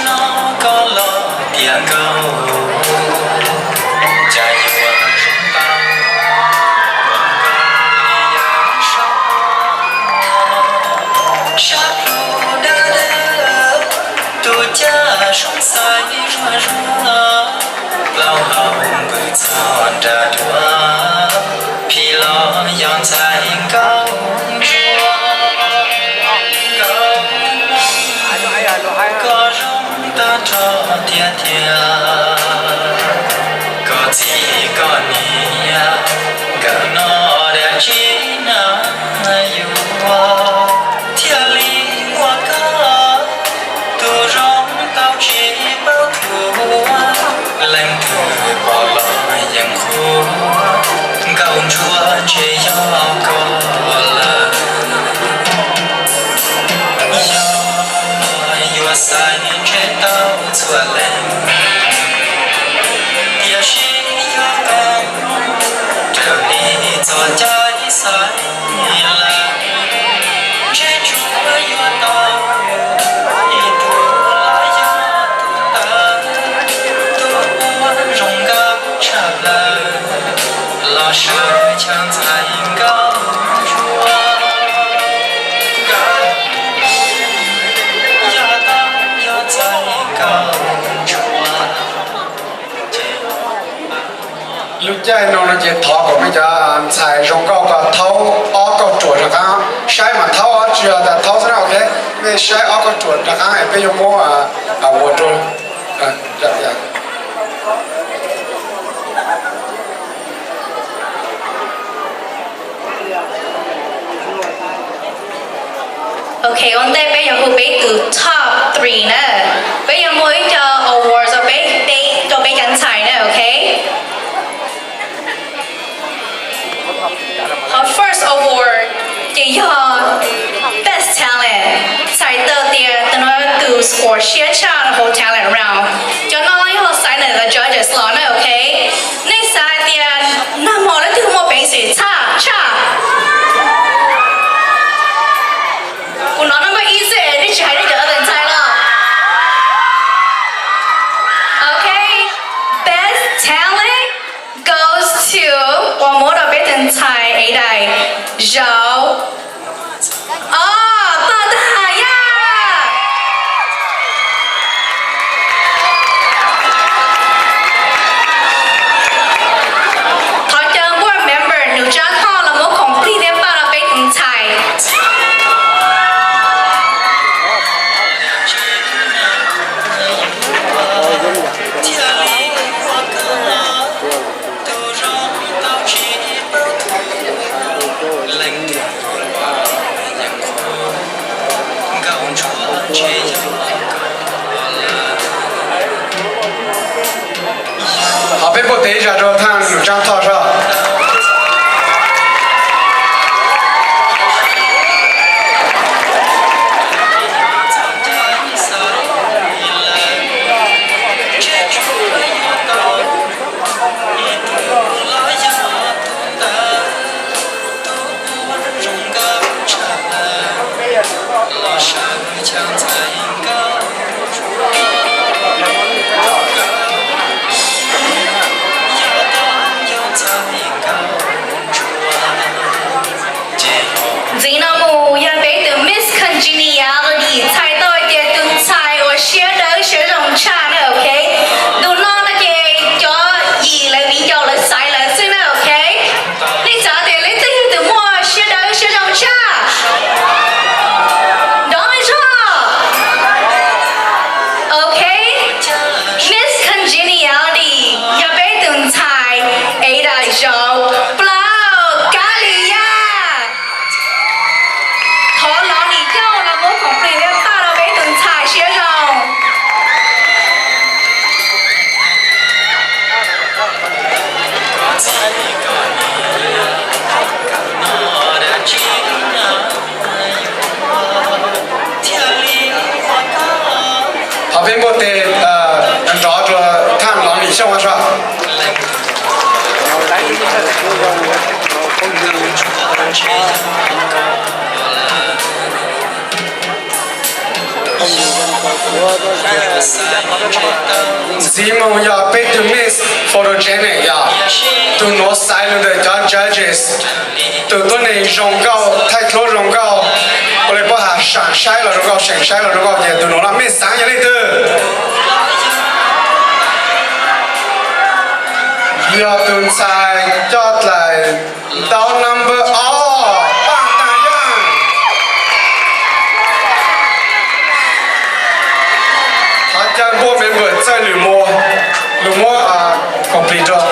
No koj los tias nkauj, cas yuav zoo tau, koj li yam sab, sab plhu dawb dawb, tus caj soob xaiv zuag zuag, plaub hau npws txog nram duav, phim los yog ntxhais nkauj ntsuab. Nkauj, koj zoo tag nrho tiag tiag, koj txiv koj niam nkawd noj dab tsi na yuav thiaj li ua koj tus zoo tau tsis paub thuav. Leej twg pom los yeej qhuas, nkauj ntsuab ntshe yog koj lawm. Yog yuav xaiv ntshe tau txhua leej, tiam sis yog koj raws li txoj cai xaiv lawm, ntshe tsuas yuav tau ib tug los yog tus ntawd, tus uas zoo nkauj tshaj plaws los sawv chaw ntxhais nkauj ntsuab. Nkauj, yog tau yog ntxhais nkauj ntsuab. Lub caij no no ces thov kom peb cov ntxhais zoo nkauj ko thaub ob kauj ruam rov qab, saib mas thaub, tsis yog tas thaub xwb na, ok. Mej saib ob kauj ruam rov qab es peb yuav muab award rau. Ok, ua ntej peb yuav hu peb tus top three na, peb yuav muaj ib co award rau peb, rau peb cov ntxhais na, ok. Qhov first award ces yog best talent, txhais tau tias tus no tus score siab tshaj hauv talent round. Cov no yog xaiv ntawm the judges los na, ok. Nej xav tias nag hmo leej twg muaj peev xwm tshaj, tshaj? Kuv hnov number ib xwb es nej tsis hais nej cov other ntxhais los? Ok, best talent goes to, uas muab rau peb tus ntxhais Edaih Zau. Os, pom tag yaj. Thov caw board member Nus Tsab Thoj los muab khoom plig thiab paj rau peb tus ntxhais. Thov peb npuaj tes ib zag rau thaj Nus Tsab Thoj soj. Ntxiv no mus yog peb tus Miss Congeniality, txhais tau hais tias tus ntxhais uas siab dawb siab zoo tshaj na, ok. Tus no no ces cov yim lawv viv ncaus lawv xaiv lawv xwb na, ok. Nej xav tias leej twg yog tus muaj siab dawb siab zoo tshaj? Nrov me zog. Ok, Miss Congeniality yog peb tus ntxhais Edaih Zau, plaub kab li yaj. Thov los nim coj los muab khoom plig thiab paj rau peb tus ntxhais siab Ntxiv mus yog peb tug Miss Photogenic yog tus nuav xaiv lug ntawm cov judges, tus tuab neeg zoo nkauj, thaij tluab zoo nkauj, ua le puab has saam saib los zoo nkauj, seem saib los zoo nkauj, ces tus nuav los mej xaav yog leej twg? Yog tus ntxhais coj dlaim ntaub number ob, Paaj Taag Yaaj. Thov caw npuaj member txawj lwm mus, lug muab complete rua.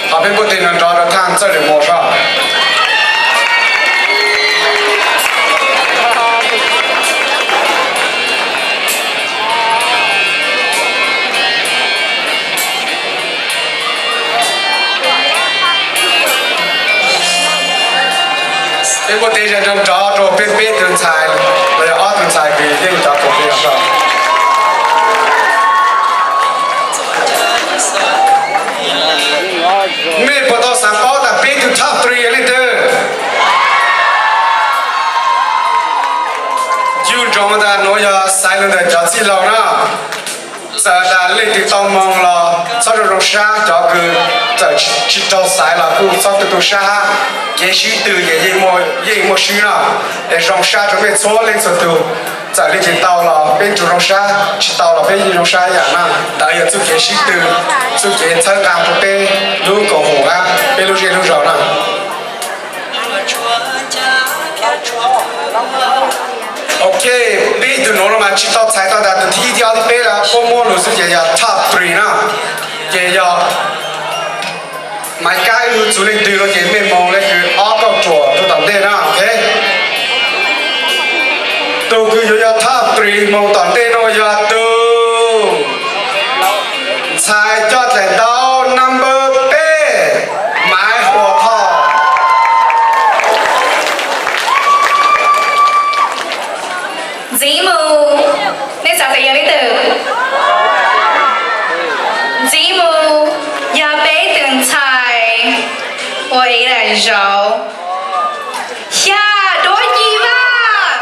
Thov peb npuaj tes nrov nrov rua Thaaj Txawj Lwm Mos soj. Peb npuaj tes nrov nrov rua peb peb tug ntxhais los yog ob tug ntxhais kws yeej cov kws peb os. Mej puas tau xaav paub tas peb tug top three yog leej twg? Yug ntsoov tas nuav yog xaiv lug ntawm cov txij laug na. Txawm tas leej twg tau moo los txhob zoo zoo sab, cov kws txawm tsi, tsi raug xaiv los kuj txhob tu tu sab hab. Kev sib tw ces yeej muaj, yeej muaj swb no, es zoo sab rua mej txhua leej txhua tug. Txawm leej twg tau los peb tsuas zoo sab, tsi tau los peb yeej zoo sab ib yam na. Ntawd yog txuj kev sib tw, txuj kev txhawb nqa rua peb lub koom haum hab peb lub zej lub zos na. Ok, peb tug nuav los mas tsi tau txhais tau tas tug thib ib, thib ob, thib peb lawm, puab muab lug xwb ces yog top three na. Ces yog Maiv Kab wb txug leej twg no ces mej moog leej twg ob kauj ruam rua tom ntej na, ok. Tug kws yuav yog top three moog tom ntej no yog tug ntxhais coj dlaim ntaub number peb, Maiv Huas Thoj. Ntxiv mus, nej xaav tas yog leej twg? Ntxiv mus, yog peb tug ntxhais ua ev daim zauv, Xya Duab Ci Vaj.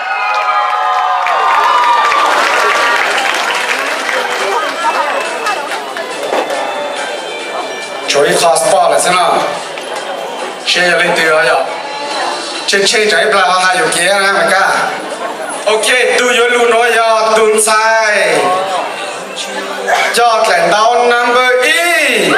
Tshuav ib qho spot lawm xwb no, seb yog leej twg os yom. Tsheej tsheej tsam ib plag ho has yuam kev na Maiv Kab. Ok, tug yuav lug nuav yog tug ntxhais coj dlaim ntaub number ib.